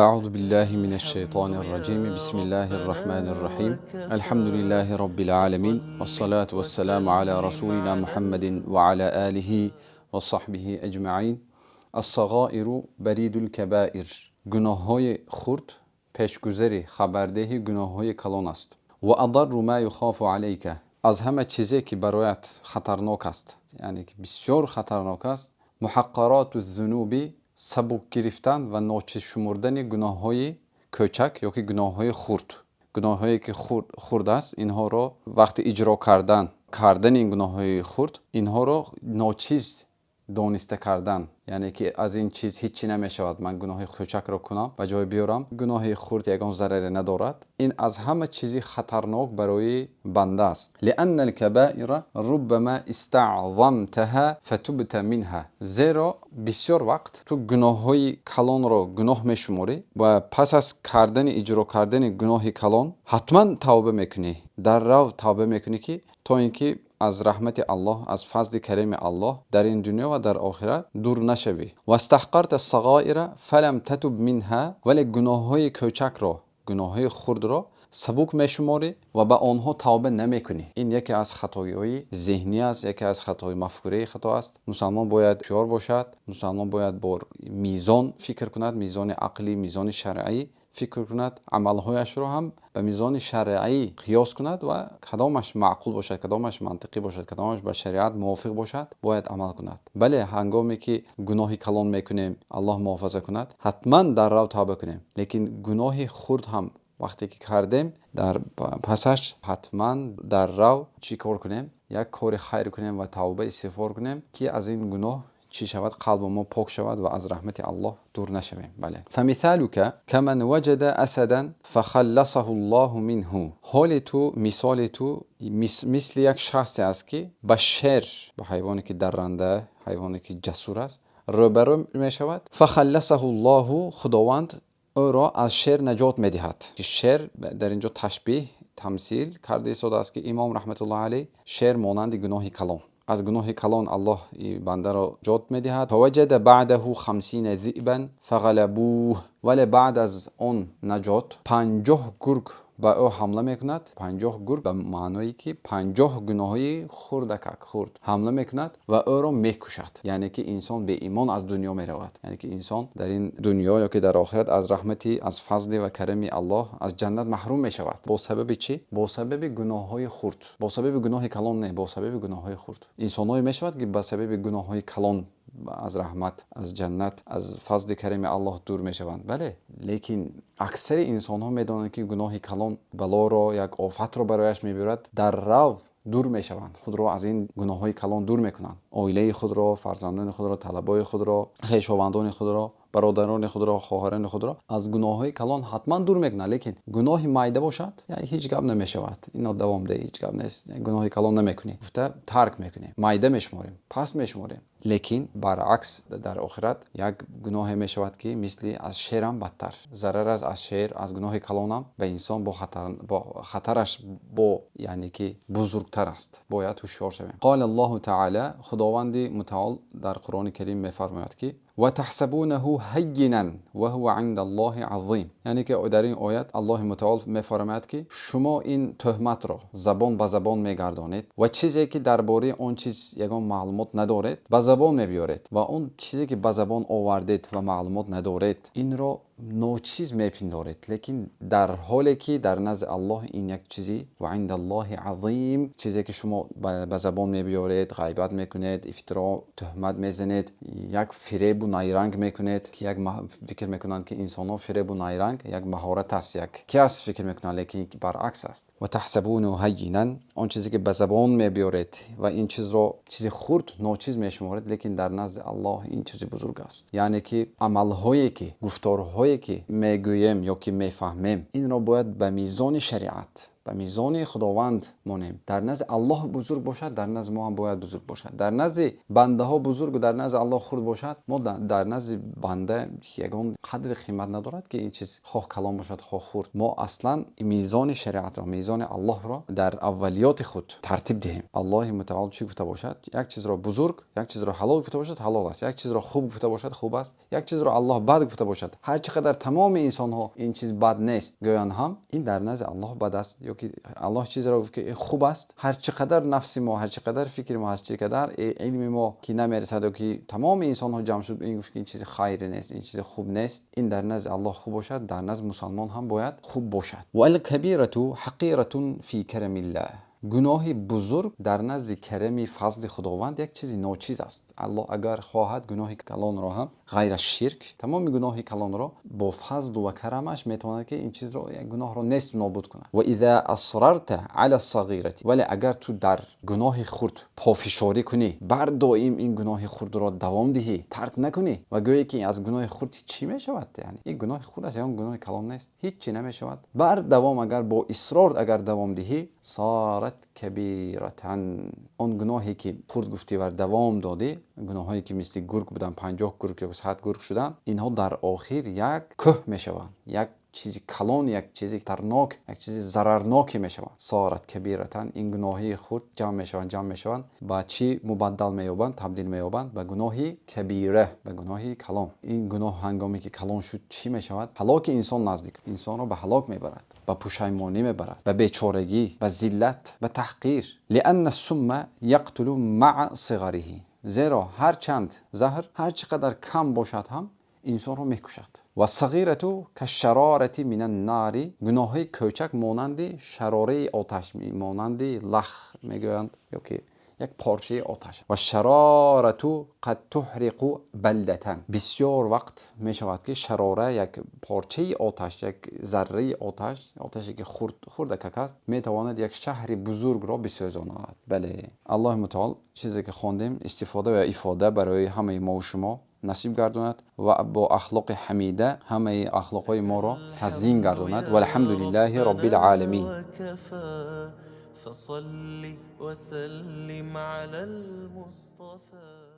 أعوذ بالله من الشيطان الرجيم. بسم الله الرحمن الرحيم. الحمد لله رب العالمين، والصلاة والسلام على رسولنا محمد وعلى آله وصحبه أجمعين. الصغائر بريد الكبائر. Гуноҳҳои хурд пешгузари, хабардеҳи гуноҳҳои калон аст. وأضر ما يخاف عليك, аз ҳама чизе ки бароят хатарнок аст, яъне ки бисёр хатарнок аст, محقرات الذنوب, сабук гирифтан ва ночиз шумурдани гуноҳҳои кӯчак ё ки гуноҳҳои хурд. Гуноҳҳое ки хурд аст, инҳоро вақти иҷро кардани ин гуноҳҳои хурд, инҳоро ночиз дониста кардан, яъне ки аз ин чиз ҳеҷ чӣ намешавад, ман гуноҳи кӯчакро кунам, ба ҷой биёрам, гуноҳи хурд ягон зараре надорад, ин аз ҳама чизи хатарнок барои банда аст. لأن الكبائر ربما استعظمتها فتبت منها. Зеро бисёр вақт ту гуноҳҳои калонро гуноҳ мешуморӣ ва пас аз кардани, иҷро кардани гуноҳи калон ҳатман тавба мекунӣ, дар рав тавба мекунӣ, ки то ин ки аз раҳмати Аллоҳ, аз фазли карими Аллоҳ дар ин дунё ва дар охират дур нашавӣ. واستحقرت الصغائر فلم تتب منها. Вале гуноҳҳои кӯчакро, гуноҳҳои хурдро сабук мешуморӣ ва ба онҳо тавба намекунӣ. Ин яке аз хатоиҳои зеҳнӣ аст, яке аз хатои мафкураи хато аст. Мусалмон бояд ҳушёр бошад, мусалмон бояд бо мизон фикр кунад, мизони ақлӣ, мизони шаръӣ фикр кунад, амалҳояшро ҳам ба мизони шаръӣ қиёс кунад ва кадомаш маъқул бошад, кадомаш мантиқӣ бошад, кадомаш ба шариат мувофиқ бошад, бояд амал кунад. Бале, ҳангоме ки гуноҳи калон мекунем, Аллоҳ муҳофаза кунад, ҳатман дар рав тавба кунем, лекин гуноҳи хурд ҳам вақте ки кардем, дар пасаш ҳатман дар рав чӣ кор кунем? Як кори хайр кунем ва тавба, истиғфор кунем, ки аз ин гуноҳ чӣ шавад? Қалби мо пок шавад ва аз раҳмати Аллоҳ дур нашавем. Бале. فمثالك كمن وجد أسدا فخلصه الله منه. Ҳоли ту, мисоли ту мисли як шахсе аст, ки ба шер, ба ҳайвоне ки дарранда, ҳайвоне ки ҷасур аст, рӯбарӯ мешавад. فخلصه الله, Худованд ӯро аз шер наҷот медиҳад. Шер дар ин ҷо ташбиҳ, тамсил карда истодааст, ки имом раҳматуллоҳи алайҳ, шер монанди гуноҳи калон. Аз гуноҳи калон Аллоҳ бандаро наҷот медиҳад. فوجد بعده 50 ذئبا فغلبوه. Вале баъд аз он наҷот 50 гург ба ӯ ҳамла мекунад. 50 гург ба маъное ки 50 гуноҳҳои хурдакак, хурд ҳамла мекунад ва ӯро мекушад, яъне ки инсон беимон аз дунё меравад, яъне ки инсон дар ин дунё ё ки дар охират аз раҳмати, аз фазли ва карами Аллоҳ, аз ҷаннат маҳрум мешавад. Бо сабаби чӣ? Бо сабаби гуноҳҳои хурд. Бо сабаби гуноҳи калон не, бо сабаби гуноҳҳои хурд. Инсонҳое мешавад, ки ба сабаби гуноҳҳои калон аз раҳмат, аз ҷаннат, аз фазли карими Аллоҳ дур мешаванд. Бале, лекин аксари инсонҳо медонанд, ки гуноҳи калон балоро, як офатро барояш мебиёрад, дар рав дур мешаванд, худро аз ин гуноҳҳои калон дур мекунанд, оилаи худро, фарзандони худро, талабои худро, хешовандони худро, бародарони худро, хоҳарони худро аз гуноҳҳои калон ҳатман дур мекунанд. Лекин гуноҳи майда бошад, ҳеҷ гап намешавад, ино давом деҳ, ҳеҷ гап нест, гуноҳи калон намекунӣ гуфта, тарк мекунем, майда мешуморем, паст мешуморем. Лекин баръакс, дар охират як гуноҳе мешавад, ки мисли аз шерам бадтар зарар аст, аз шер, аз гуноҳи калонам ба инсон бо хатараш бо, яъне ки бузургтар аст. Бояд ҳушёр шавем. قال الله تعالى, Худованди мутаол дар Қуръони Карим мефармояд, ки وتحسبونه هينا وهو عند الله عظيم. Яъне ки дар ин оят Аллоҳи мутаол мефармояд, ки шумо ин тӯҳматро забон ба забон мегардонед ва чизе ки дар бораи он чиз ягон маълумот надоред, ба забон мебиёред ва он чизе ки ба забон овардед ва маълумот надоред, инро ночиз мепиндоред, лекин дар ҳоле ки дар назди Аллоҳ ин як чизи وعند الله عظيم. Чизе ки шумо ба забон мебиёред, ғайбат мекунед, ифтиро, тӯҳмат мезанед, як фиребу найранг мекунед, ки як фикр мекунанд, ки инсонҳо фиребу найранг як маҳорат аст, як ки аст фикр мекунанд, лекин баръакс аст. وتحسبونه هينا, он чизе ки ба забон мебиёред ва ин чизро чизи хурд, ночиз мешуморед, лекин дар назди Аллоҳ ин чизи бузург аст. Яъне ки амалҳое ки, гуфторҳое ки мегӯем ё ки мефаҳмем, инро бояд ба мизони шариат. Ба мизони Худованд монем. Дар назди Аллоҳ бузург бошад, дар назди мо ҳам бояд бузург бошад. Дар назди бандаҳо бузургу дар назди Аллоҳ хурд бошад, мо дар назди банда ягон қадри қимат надорад, ки ин чиз хоҳ калон бошад, хоҳ хурд. Мо аслан мизони шариатро, мизони Аллоҳро дар аввалиёти худ тартиб диҳем. Аллоҳи мутаол чӣ гуфта бошад? Як чизро бузург, як чизро ҳалол гуфта бошад, ҳалол аст. Як чизро хуб гуфта бошад, хуб аст. Як чизро Аллоҳ бад гуфта бошад, ҳар чӣ қадар тамоми инсонҳо ин чиз бад нест гӯянд ҳам, ин дар назди Аллоҳ бад аст. Ё ки Аллоҳ чизеро гуфт, ки хуб аст, ҳар чӣ қадар нафси мо, ҳар чӣ қадар фикри мо, ҳар чӣ қадар илми мо ки намерасад, ё ки тамоми инсонҳо ҷамъ шуд, ин гуфт, ки ин чизи хайре нест, ин чизи хуб нест, ин дар назди Аллоҳ хуб бошад, дар назди мусалмон ҳам бояд хуб бошад. والكبيرة حقيرة في كرم الله. Гуноҳи бузург дар назди карами фазли Худованд як чизи ночиз аст. Аллоҳ агар хоҳад, гуноҳи калонро ҳам, ғайр аз ширк, тамоми гуноҳи калонро бо фазлу ва карамаш метавонад, ки ин чизро, як гуноҳро несту нобуд кунад. وإذا أصررت على الصغيرة. Вале агар ту дар гуноҳи хурд пофишорӣ кунӣ, бар доим ин гуноҳи хурдро давом диҳӣ, тарк накунӣ ва гӯе, ки аз гуноҳи хурд чӣ мешавад, яъне ин гуноҳи хурд аст, ягон гуноҳи калон нест, ҳеҷ чӣ намешавад, бар давом агар бо исрор агар давом диҳӣ, صارت كبيرة. Он гуноҳе ки хурд гуфтӣ ва давом додӣ, гуноҳҳое ки мисли гург буданд, 50 гург ё 100 гург шуданд, инҳо дар охир як кӯҳ мешаванд, як чизи калон, як чизи хатарнок, як чизи зарарноке мешаванд. صارت كبيرة. Ин гуноҳи хурд ҷамъ мешаванд, ҷамъ мешаванд, ба чӣ мубаддал меёбанд, табдил меёбанд? Ба гуноҳи кабира, ба гуноҳи калон. Ин гуноҳ ҳангоме ки калон шуд, чӣ мешавад? Ҳалоки инсон наздик, инсонро ба ҳалок мебарад, ба пушаймонӣ мебарад, ба бечорагӣ, ба зиллат, ба таҳқир. لأن السم يقتل مع صغره. Зеро ҳарчанд заҳр ҳар чӣ қадар кам бошад ҳам, инсонро мекушад. والصغيرة كالشرارة من النار. Гуноҳҳои кӯчак монанди шарораи оташ, монанди лах мегӯянд, ё ки як порчаи оташ. والشرارة قد تحرق بلدة. Бисёр вақт мешавад, ки шарора, як порчаи оташ, як зарраи оташ, оташе ки хурдакак аст, метавонад як шаҳри бузургро бисӯзонад. Бале, Аллоҳи мутаол чизе ки хондем, истифода ва ифода барои ҳамаи мову шумо насиб гардонад ва бо ахлоқи ҳамида ҳамаи ахлоқҳои моро тазйин гардонад. والحمد لله رب العالمين. فصل وسلم على المصطفى.